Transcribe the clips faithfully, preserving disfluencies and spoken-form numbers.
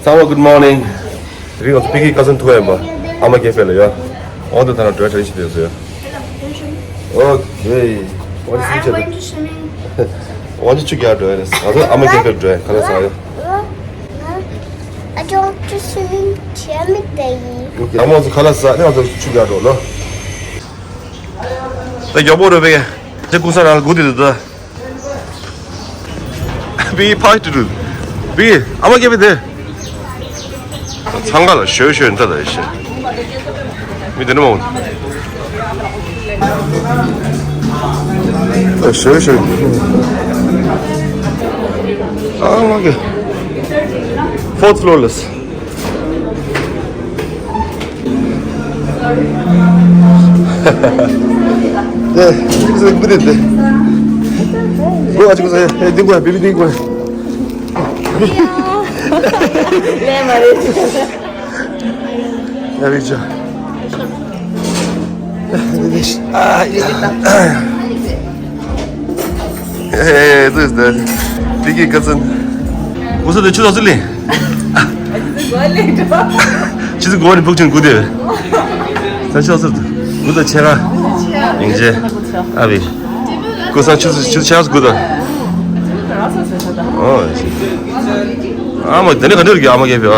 ཚང་མ་good morning། རིག་འོང་པི་ཀི་ཀ་ཛིན་ཐུག་ཡིན་པ། ཨ་མ་ཀེ་ཧྥེ་ལ་ཡོད། འོ་དེ་ཐ་ན་འགྲོ་ཡ་དྲན་ཤི་དེ་ཟེར། Okay. What is it? འོ་དེ་ཆུ་རྒྱག་འགྲོ་ཡ་རེད། ང་ཚོ་ཨ་མ་ཀེ་ཧྥེ་འགྲོ་ཡ། ཁ་ལག་ཟ་ཡ། I don't want to swim. Okay. ཨ་མ་ཚོ་ཁ་ལག་ཟ་ནས་ང་ཚོ་ཆུ་རྒྱག་འགྲོ་ལོ། ད་མགྱོགས་པོ་རེད་པས། དེ་ཀུན་བཟང་རང་ལ་སྒུག་བསྡད་འདུག་ད། བི་ཕ་ཏི་རུ། བི་ཨ་མ་ཀེ་ཧྥེ་དེ། འཚང་ཁ་ལ་ཞོད་ཞོད་འདྲ་ད་ཡེ་ཤེས། མི་དེ་འདྲ་མང་། ཞོད་ཞོད། ཨ་མ་ཀེ། Fourth floor ལ། ཨེ། ཅིག་ཟེར་གི་རེད་དེ། གོ་ཨ་ཅིག་ཟེར། ཨེ། འདི་གོ་བི་བི་འདི་གོ། ལས་མ་རེད། ཡ་རིག་ཅོ། ཨ་ཡ། ཨེ། ཏུས་ཏེ། པི་ཀི་ཀ་ཛིན། ཀུན་བཟང་དེ་ཆུ་ཚོད་ལས། ཆུ་ཚོད་འགོ་ནས་ཕུག་ཆུང་དགུ་དེ། ས་ཆ་སུ། དགུ་དང་ཕྱེད་ཀ། ཡིན་ཅེ། ཨ་བི། ཀུན་བཟང་ཆུ་ཚོད་ཆུ་ཚོད་ཕྱེད་ཀ་དགུ་དང་། ཨོ། ཨ་མ་དེ་ནས་ག་འདྲ་རྒྱུ་ཨ་མ་ཀེ་ཧྥེ་ཨ།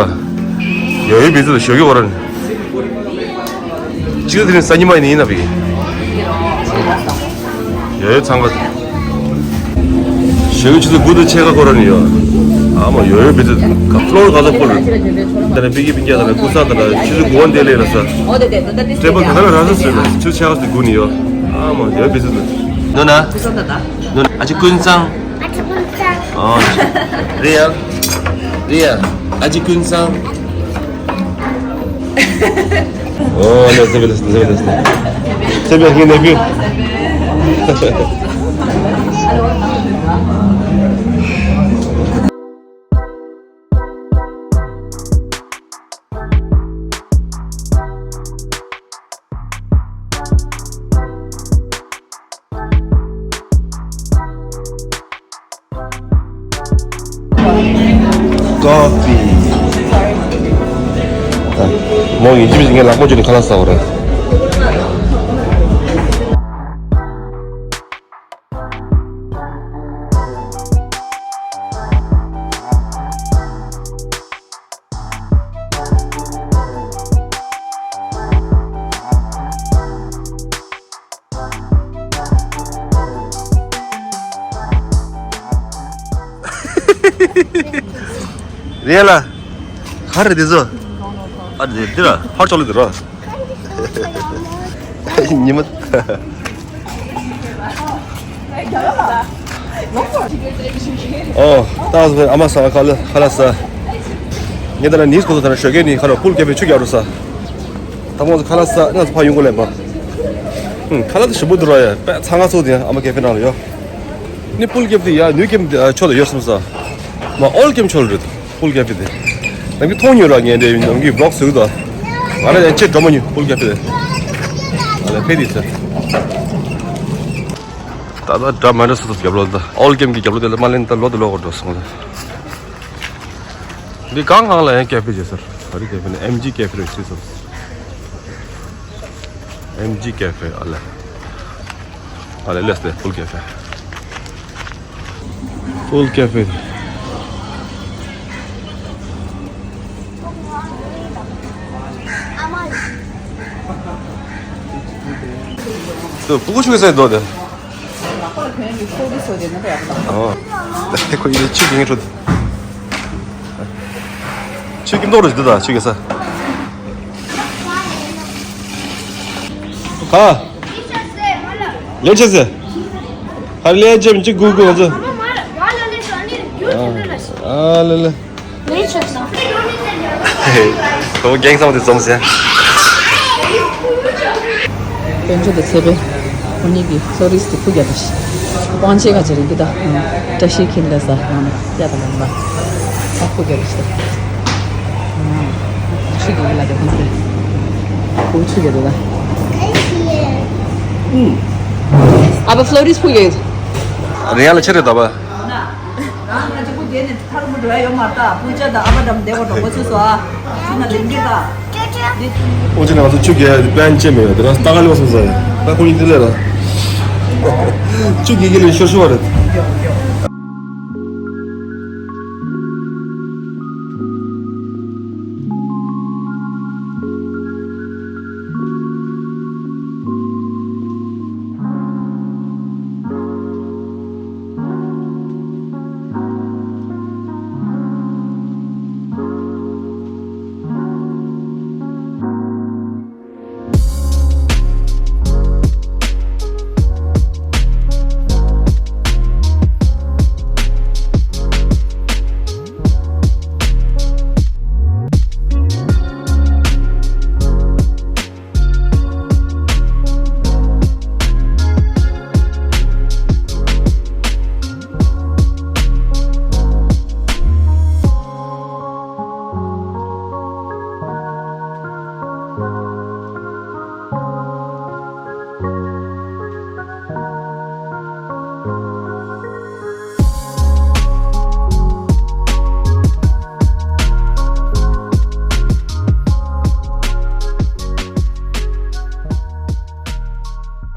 ཡོད་ཡོད་བི་ཚོད་ཞོགས་ཀྱི་འོ་ར་ནི། གཅིག་དེ་ནི་སང་ཉིན་མ་ཡིན་ན་བི། ཡོད་ཡོད་ཚང་མ། ཞོགས་ཀྱི་ཆུ་ཚོད་དགུ་དང་ཕྱེད་ཀ་སྐོར་ར་ནི་ཡོད། ཨ་མ་ཡོད་ཡོད་བི་ཚོད་ཀ་ཕློར་ག་ཚོད་ཕུལ། དེ་ནས་པི་ཀི་པི་ཀེ་དང་ཀུན་བཟང་དང་ཆུ་ཚོད་དགུ་པ་འདི་ལས་ལ་ས། སྤྲད་པ་ག་ལ་ར་ས་སོད་ལ་ཆུ་ཚོད་ཕྱེད་ཀ་ཚོད་དགུ་ནི་ཡོད། ཨ་མ་ཡོད་བི་ཚོད། ནོ་ན། ནོ་ན་ཨ་ཅེ་ཀུན་བཟང་། ཨ་ཅེ་ཀུན་བཟང་། ཨོ། རེད་ཡ། རེད་ཡ། ཨ་ཅེ་ཀུན་བཟང་། ཨོ་ལེ་སེ་བེ་ལེ་སེ་བེ་ལེ་སེ། སེ་བེ་ཧི་ནེ་བི། ཀོ་ཕི། ཨ། མོ་ཡིན་གཅིག་མིན་གཅིག་ངས་ལག་པ་འཇུས་ནས་ཁ་ལག་ཟ་བ་རེད། རེད་ལ། ག་རེ་འདི་ཚོ། ཨ་འདི་འདི་ར་ཕར་ཅོག་ལེ་འདི་ར། ཉི་མ། ཨོ། ཏཱ་ཟེར་ཨ་མ་ས་ཁ་ལ་ཁ་ལ་ས། ངས་ད་ལ་ནིས་ཁོ་ཚོ་ད་ལ་ཞོགས་ཀས་ནི་ཁ་ལ་པུལ་ཀེ་ཕེ་ཆུ་རྒྱག་རུ་ས། ད་མོ་ཚོ་ཁ་ལ་ས་ང་ཚོ་ཕ་ཡོང་གོ་ལེ་པ། ཧུམ། ཁ་ལ་ད་ཞིམ་པོ་འདུག་ར་ཡ། པ་ཚང་ང་ཚོ་དེ་ཨ་མ་ཀེ་ཕེ་ནང་ལ་ཡོད། ནི་པུལ་ཀེ་ཕེ་དེ་ཡ་ནུས་ཀེ་ཕེ་ཆོ་ལ་ཡོད་སམ་ས། མ་ཨོལ་ཀེ་ཕེ་ཆོ་ལ་རེད། པུལ་ཀེ་ཕེ་དེ། ནམ་གྱི་མཐོང་མྱོང་ར་ངས་འདྲེ་ནམ་གྱི་བི་ལོག་བཟོས་ད། ང་ལ་ཡང་ཅེས་འགྲོ་མ་མྱོང་པུལ་ཀེ་ཕེ་དེ། ང་ལ་ཕེ་དེ་ཚེ། ད་ད་འདྲ་མ་འདྲ་སོ་སོ་རྒྱབ་ལོ་ད། ཨོལ་ཀེ་ཕེ་གི་རྒྱབ་ལོ་དེ་ལ་མ་ལེན་ད་ལོ་དེ་ལོ་གོ་འགྲོ་སོང་ད། འདི་གང་གང་ལ་ཡང་ཀེ་ཕེ་བྱེད་ཟེར། ག་རེ་ཀེ་ཕེ་ནི་ཨེམ་ཇི་ཀེ་ཕེ་རེད་ཟེར་སོང་། ཨེམ་ཇི་ཀེ་ཕེ་ཨ་ལ། ཨ་ལ་ལེས་ཏེ་པུལ་ཀེ་ཕེ། པུལ་ཀེ་ཕེ། ཏུ་པུ་ཀུ་ཆུ་ཟེར་དོ་དེ། ཨོ། ཁོ་ཡི་ཆུ་གི་ངེས་ཁྲོད། ཆུ་གི་མདོག་རུ་འདུག་ད་ཆུ་གི་ས། ཁ། ལས་བྱེད་ཟེར། ཧ་ལས་བྱེད་མི་གཅིག་དགོས་དགོས་ང་ཚོ། ཨ་ལེ་ལེ། ཁོ་རྒྱན་བཟང་དེ་འཛོམས་ཟེར། དཔལ་འབྱོར་དང་ཚེ་འཕེལ། ཁོ་གཉིས་ཀྱི་ཕློ་རིས་དེ་ཕུ་རྒྱག་པ་ཞིག་དབང་ཆེ་ག་ཅི་རིགས་འདི་དག་བཀྲ་ཤིས་འཁྱིལ་ལ་ཟ་ཡང་ན་ཡ་དང་ལ་ལ་ཨ་ཕུ་རྒྱག་པ་ཞིག་ད། ཆུ་རྒྱག་ལ་རྒྱག་ཁོ་ཚོས་ཕུ་ཆུ་རྒྱག་འདུག་ད། ཨ་ཕ་ཕློ་རིས་ཕུ་རྒྱག་རེ་ཡ་ལ་ཆེ་རེད་ད་པ། དེ་ནི་ཐར་མོ་འགྲོ་ཡ་ཡོད་མ་རེད་ད། སྤུན་ཀྱག་དང་ཨ་ཕ་འགྲམ་བསྡད་པ་འགྲོ་དགོས་ཚུལ་སོ་ཨ། ཁྱོད་ན་དེ་འདི་ད། འདི། ཨོ་ཅི་ན་ང་ཚོ་ཆུ་རྐྱལ་པན་ཅེ་མེད་ཡོད་དེ་རང་ལྟ་ག་ལོ་སོང་ས་ཡོད་ད། ཁོ་གཉིས་དེ་ལས་ལ། ཆུ་རྐྱལ་གྱི་ལས་ཤོར་ཤོར་བ་རེད།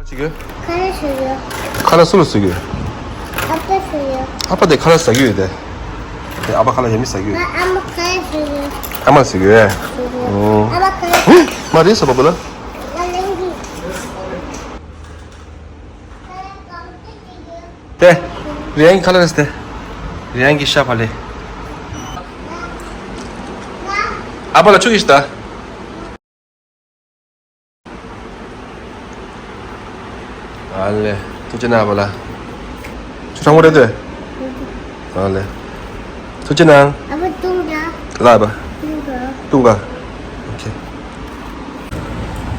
ཅི་གི། ཁ་ལག་ཟ་གི་ཡོད། ཁ་ལག་སུ་ལ་ཟ་གི་ཡོད། ཨ་ཕ་ཟ་གི་ཡོད། ཨ་ཕ་དེ་ཁ་ལག་ཟ་གི་ཡོད་དེ། དེ་ཨ་ཕ་ཁ་ལག་ཡ་མི་ཟ་གི་ཡོད། ང་ཨ་མ་ཁ་ལག་ཟ་གི་ཡོད། ཨ་མ་ཟ་གི་ཡོད། ཨ་མ་ཁ་ལག་ཟ་གི་ཡོད། ཨོ། ཨ་ཕ་ཁ་ལག་ཟ་གི་ཡོད། མ་རེད་ཟ་བ་པོ་ལ། ང་ལེན་གི། དེ། རེ་ཡང་གི་ཁ་ལག་རེད་དེ། རེ་ཡང་གི་ཤ་བག་ལེབ། ཨ་ཕ་ལ་ཆུ་ཡིས་ད། ཨ་ལེ། ཐུགས་རྗེ་གནང་ཨ་ཕ་ལ། ཆུ་གྲང་མོ་རེད་དེ། ཨ་ལེ། ཐུགས་རྗེ་གནང་། ཨ་ཕ་བཏུང་ག་ལ་ཨ་ཕ། བཏུང་ག་བཏུང་ག་ཨོ་ཁེ།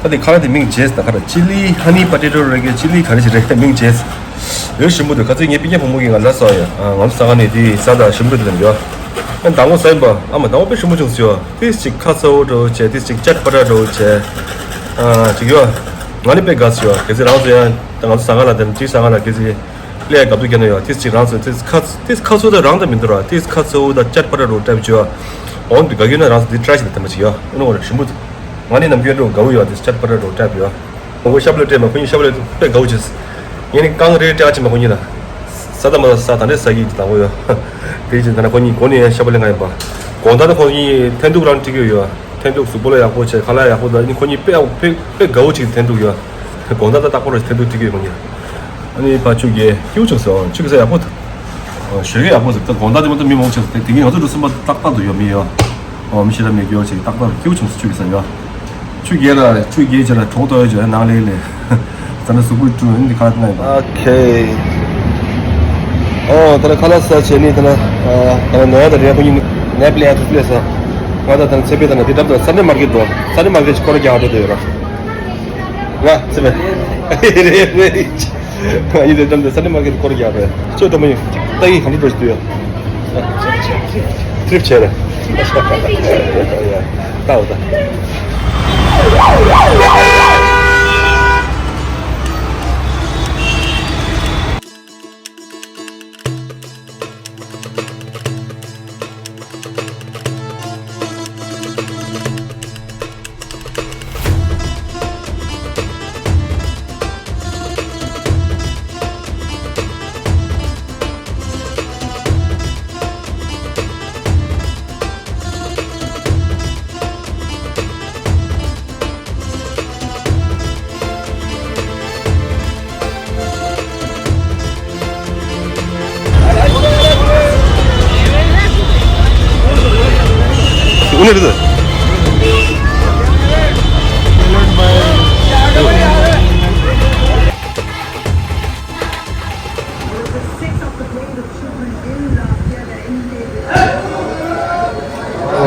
ད་དེ་ཁ་ལག་དེ་མིང་བརྗེས་ད་ག་རེ། ཅི་ལི་ཧ་ནི་པོ་ཏེ་ཊོ་རེད་གི། ཅི་ལི་ག་རེ་ཞིག་རེད་མིང་བརྗེས། ཡོད་ཞིམ་པོ་འདུག་ཁ་ཚིག་ངའི་སྤུན་ཀྱག་བུ་མོ་གིས་ང་ལ་ཟ་ཡ། ང་ཚོ་ཟ་ག་ནས་དེ་ཟ་ད་ཞིམ་པོ་འདུག་ལབ་ཡོད། ཨ་དང་པོ་ཟ་ཡིན་པ་ཨ་མ་དང་པོ་དཔེ་ཞིམ་པོ་བྱུང་སོང་། ཏིས་ཅིག་ཁ་ཚ་བོ་འདྲ་བོ་བྱས། ཏིས་ཅིག་ཅད་པ་ཏྲ་འདྲ་བོ་བྱས། ཨ་ཅིག་ཡོད། ང་ནི་དཔེ་དགའ་སོང་ཡོད། གལ་སྲིད་རང་ཚོ་ཡང་ད་ང་ཚོ་ཟ་ག་ལ་དེ་ནས་ཅིག་ཟ་ག་ལ་གལ་སྲིད། ལས་དགའ་སྡུག་རྒྱབ་ན་ཡང་ཏིས་ཅིག་རང་ཚོ་ཏིས་ཁ་ཏིས་ཁ་ཚུགས་ད་རང་ད་མི་འདུག་ར། ཏིས་ཁ་ཚུགས་ད་ཅད་པ་ཏྲ་འདྲ་བོ་སྤྲད་བྱོས། འོང་དུས་དགའ་གི་ན་རང་ཚོ་འདི་ཊ་རའེ་བྱེད་ད་དེ་མ་ཅིག་ཡོད། ཨེ་ནོ་ར་ཞིམ་པོ་འདུག་ང་ནི་ནམ་རྒྱུན་འདྲ་བོ་དགའ་བོ་ཡོད། ཏིས་ཅད་པ་ཏྲ་འདྲ་བོ་སྤྲད་བྱོས། ཁོང་ཁོ་ཤ་བག་ལེབ་སྤྲད་མ། ཁོ་གཉིས་ཤ་བག་ལེབ་དཔེ་དགའ་བོ་བྱས། ངས་ནི་རྐང་རེ་སྤྲད་ཅིག་མ་ཁོ་གཉིས་ལ། ཟ་ད་མ་ཟ་ད་འདྲས་ཟ་གི་དང་པོ་ཡོད། དེ་བཞིན་ད་ནི་ཁོ་གཉིས་གོ་ནས་ཤ་བག་ལེབ་ང་ཡིན་པ། དགོང་དག་ད་ཁོ་གཉིས་འཐེན་ཐུག་རང་སྤྲད་ཀྱི་ཡོད། འཐེན་ཐུག་གཟུགས་པོ་ལ་ཡག་པོ་བྱས། ཁ་ལག་ཡག་པོ་འདུག་ཨ་ནི་ཁོ་གཉིས་དཔེ་དཔེ་དཔེ་དགའ་བོ་ཅིག་འཐེན་ཐུག་ཡོད། དགོང་དག་ད་རྟག་པར་འཐེན་ཐུག་སྤྲད་ཀྱི་ཡོད་ཁོ་གཉིས། ཨ་ནི་ཕ་ཆུ་རྐྱལ་སྐྱིད་པོ་བྱུང་སོང་། ཆུ་རྐྱལ་ཟ་ཡག་པོ་འདུག་ཞོད་སྐད་ཡག་པོ་ཟིག་ད་དགོང་དག་དེ་མ་གཏོགས་མི་མང་ཆེ་ཟིག་དེ་གིན་ང་ཚོ་འགྲོ་སེམས་པ་ཏག་ཏག་འདུག་ཡོད་མི་ཡོད། ཨོ་མི་ཤེས་ར་མེད་རྒྱུ་ཅིག་ཏག་ཏག་སྐྱིད་པོ་བྱུང་སོང་ཆུ་རྐྱལ་ཟ་ཡོད། ཆུ་རྐྱལ་ལ་ཆུ་རྐྱལ་བྱས་ལ་གྲོགས་ཏོ་ཡོད་བྱས་ནང་ལས་ལས། ད་ནི་གཟུགས་པོ་བཀྲུས་འདི་ཁ་ལག་ཐུག་ཡིན་པ། ཨོ་ཁེ། ཨོ་ད་ནི་ཁ་ལག་ཟ་བྱས་ནི་ད་ནི་ད་ནི་ནོར་དང་རེ་ཁོ་གཉིས་ནེ་པི་ལེ་ཡང་ཐུག་ལས་ས། ང་ད་ད་ནི་ཚེ་པེ་ད་ནི་དེ་འགྲམ་དུ་སན་ཌེ་མར་ཀེ་ཊི་འགྲོ། སན་ཌེ་མར་ཀེ་ཊི་སྐོར་རྒྱག་འགྲོ་དེ་ཡོད་ར། ང་ཚེ་པེ། རེད་རེད། ཡིན་དེ་འགྲམ་དུ་སན་ཌེ་མར་ཀེ་ཊི་སྐོར་རྒྱག་རེད། ཁྱོད་འགྲོ་མ་ཡིན། ལྟ་གི་གང་འགྲོ་འགྲོ་ཞིག་འདུག་ཡ། ཁྲིབ་བྱས་རེད། ལྟའོ་ད།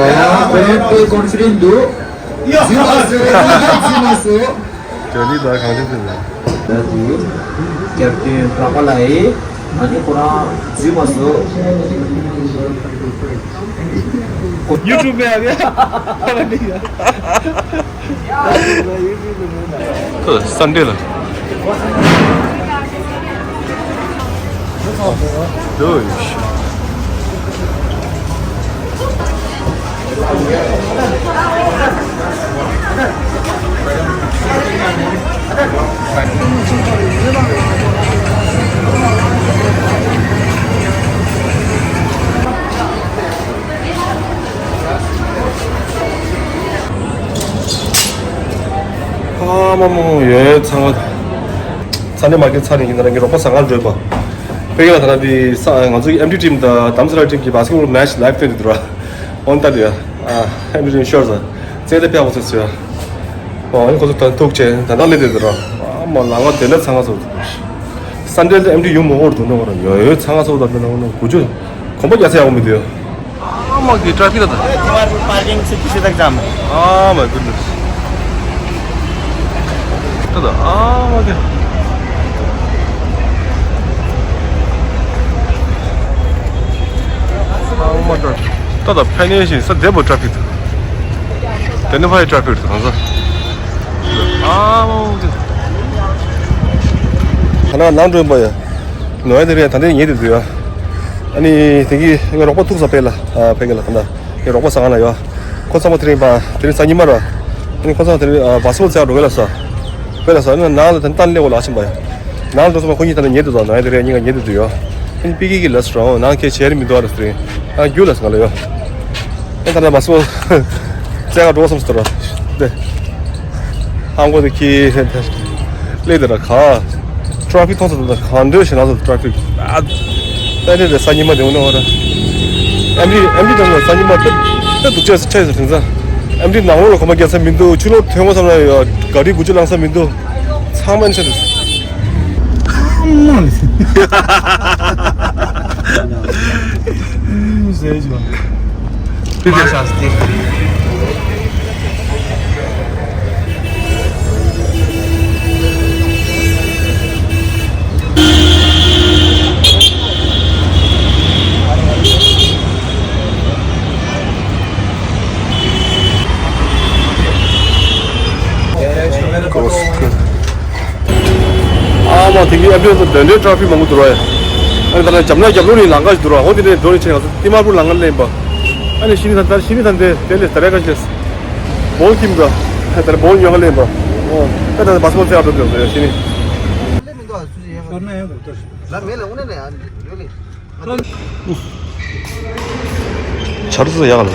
ཁོ་རང་དཔེ་ཀོན་ཕི་ཌེན་ཊི་འདུག་ཡ། འཛུལ་མ་སོང་། འཛུལ་མ་སོང་། ཇོ་ལི་དང་གང་ལེགས་ཟེར་ནས། ད་དེ་ཀེབ་ཏེན་གྲགས་པ་ལགས་ཡིན། ཨ་ནི་ཁོ་རང་འཛུལ་མ་སོང་། ཡུ་ཊུབ་པའི་ཨ་ཕ་ལ་འགྲིག་ཡ། ཨ་སན་ཌེ་ལ། འདུག་ཨ་མ་མ་ཡོད་ཚང་མ། ཚ་ནས་མ་སྐྱེས་ཚ་ནས་ཡིན་ན་རང་གི་རོགས་པ་ཟ་ཁང་འགྲོས་པ། དཔེར་ན་ད་ལྟ་འདི་ས་ང་ཚོའི་ཨེམ་ཌི་ཊིམ་དང་དྷ་རམ་ས་ལ་ཊིམ་གྱི་བྷ་སི་ཀེ་ཊི་བྷོལ་མེ་ཆི་ལའེབ་སྟོན་དུ་འདུག་ར། འོན་ཏ་དེ་ཨེམ་ཌི་ཊིམ་ཤོར་ས་བཙན་ལས་ཕེབས་པ་ཚོ་ཟེར། ཨོ་ཨ་ནི་ཁོ་ཚོ་ད་ཐུག་ཆེ་ད་ལྟ་ལས་དེ་འདུག་ར། ཨ་མ་ལ་ང་དེ་ལས་ཚང་ང་ཚོ་འདུག་སན་ཌེ་ལ་ཨེམ་ཌི་ཡོང་མ་འོར་འདུག་ནོ་ར་ཡོད་ཡོད་ཚང་ང་ཚོ་ད་ལྟ་ནང་ནང་དགུ་བཅུ་གོམ་པ་རྒྱག་ས་ཡག་མི་འདུག་ཨ་མ་གི་ཊ་ཕིག་ད་ད། Parking se kisi tak jam. Oh my goodness. ད་ད། Oh my god. Oh my god. ད་ད་ཕན་ནེ་ཞིག་ས་དེ་པོ་ཊ་ཕིག་ད། དེ་ནི་ཕ་ཡི་ཊ་ཕིག་ད་གང་ས། Oh my god. ཁ་ན་ནང་འགྲོ་ཡིན་པ་ཡ། ནོ་ཡ་དེ་རེད་ད་ལྟ་ཉེ་དུ་འདུག་ཡ། ཨ་ནི་དེ་གི་ངའི་རོགས་པ་ཐུག་ས་ཕེ་ལ་ཨ་ཕེ་གི་ལ་ད་ལྟ་ངའི་རོགས་པ་ཟ་ཁང་ལ་ཡོད། ཁོ་ཚང་མ་དེ་རིང་པ་དེ་རིང་སང་ཉིན་མ་ར། ཨ་ནི་ཁོ་ཚང་མ་དེ་རིང་བྷ་སི་ཀེ་ཊི་བྷོལ་རྩེ་ག་འགྲོ་གི་ལ་ས། ཕེ་ལ་ས་ཨ་ནི་ནང་ལ་ད་ལྟ་ལྟ་ལེ་འོ་ལ་ཕྱིན་པ་ཡ། ནང་ལ་འགྲོ་ས་མ་ཁོ་གཉིས་ད་ལྟ་ཉེ་དུ་འདུག་ནང་ཡ་དེ་རེད་གཉིས་ཀ་ཉེ་དུ་འདུག་ཡོད། ཨ་ནི་པི་ཀི་གི་ལ་སི་རོང་ནང་ཁྱེད་ཆེ་རི་མི་འདུག་ཨ་ར་སི་རིང་ཨ་རྒྱུ་ལ་ས་ག་ལ་ཡོད། ཨེ་ད་ལྟ་བྷ་སི་ཀེ་ཊི་བྷོལ་རྩེ་ག་འགྲོ་བསམ་སོང་ར། དེ། ཧང་གོ་དེ་ཁྱི་ལས་དེ་ར་ག་ཊ་ཕིག་མཐོང་ས་དེ་ག་འདྲ་ཞིག་ན་ས་ཊ་ཕིག་ཨ། ད་དེ་དེ་སང་ཉིན་མ་དེ་འོ་ན་འོ་ར། ཨེམ་ཌི་ཨེམ་ཌི་དང་སང་ཉིན་མ་ད་ད་སྡུག་ཅག་ཆགས་ས་དེང་སང་། ཨེམ་ཌི་ནང་ལོགས་ལ་གོམ་པ་རྒྱག་ས་མི་འདུག་ཕྱི་ལོགས་ཐོན་དགོས་བསམ་ན་ཡ་ག་རི་དགུ་བཅུ་ལང་ས་མི་འདུག་ཚང་མ་ཨེམ་ཆི་རེད། ཟེར་བྱུང་། ཨ་མ་དེང་གི་ཨ་བྲོས་སུ་དོན་འདྲའི་ཊ་ཕིག་མང་པོ་འདུག་ར། ཨ་ནི་ད་ལྟ་འཇམ་དབྱངས་རྒྱབ་ལོགས་ནས་ལམ་ཁ་ཞིག་འདུག་ར། ཧོ་དེ་ནས་འགྲོ་ནས་ཕྱིན་ང་ཚོ་ཏི་མར་པུར་ལམ་ཁ་ལེན་པ། ཨ་ནི་ཤི་ནི་ད་ད་ཤི་ནི་ད་འདི་དེ་ལས་ད་རེ་ཁ་ཤེས། བོལ་ཁྱིམ་འདྲ། ད་རེ་བོལ་ཉོ་ཁ་ལེན་པ། ཨོ་ད་ད་བྷ་སི་ཀེ་ཊི་བྷོལ་རྩེ་ག་འགྲོ་འདུག་ཤི་ནི། ཤོར་ན་ཡང་འགྲོ་ལྟར། ལ་མེ་ལ་དངོས་གནས་ནས་ཨ་ནི་ལོས་ལས། ཆར་ཚོ་ཡག་ལ།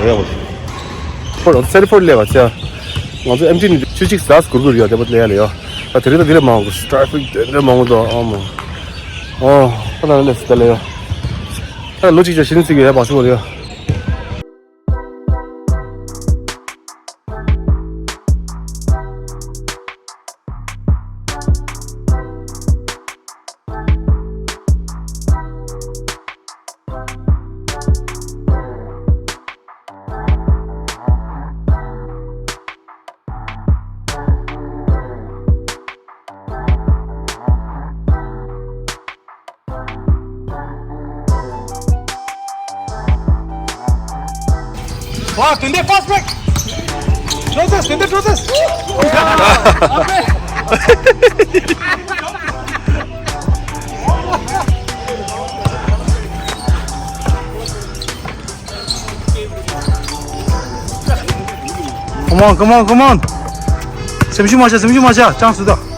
ཡག་པོ། ཕོར་སེར་ཕོར་ལས་པ་ཚེ། ང་ཚོ་ཨེམ་ཊི་ནས་ཆུ་གཅིག་ཟ་སྐུར་དགོས་རེད་ཡ་དེ་པོ་ལས་ཡ་ལ་ཡ། ད་དེ་རིང་ད་དེ་ལས་མང་གོ་ཊ་ཕིག་དེ་འདྲ་མང་གོ་དོ་ཨ་མ། ཨོ། ད་ད་ལས་སི་ད་ལས་ཡ། ད་ལོ་གཅིག་ཅག་ཤི་ནི་ཚིག་གི་ཡ་བ་སུ་གོ་ཡ། ཝ། དེ་འདྲའི་ཕ་སི་བྷེག་ཊི། ཊོ་ཟེར། དེ་འདྲའི་ཊོ་ཟེར། Come on, come on, come on. སེམས་ཤུགས་མ་ཆག་སེམས་ཤུགས་མ་ཆག་ཅང་སུ་ད།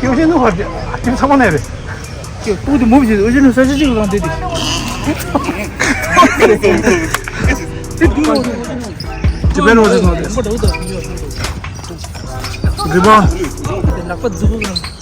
ཡོ་ཤེས་ནུ་ཧ་ཅི་ཚང་མ་ནས་རེད། ཀྱི་ཏུ་དེ་མུ་བཞི་འོ་ཞེ་ནུ་ས་ཞི་ཅིག་གང་དེ་དེ། ཅི་བེ་ལོ་ཞིག་ནོ་དེ། རི་བ། ལག་པ་རྫུ་བོ་གང་།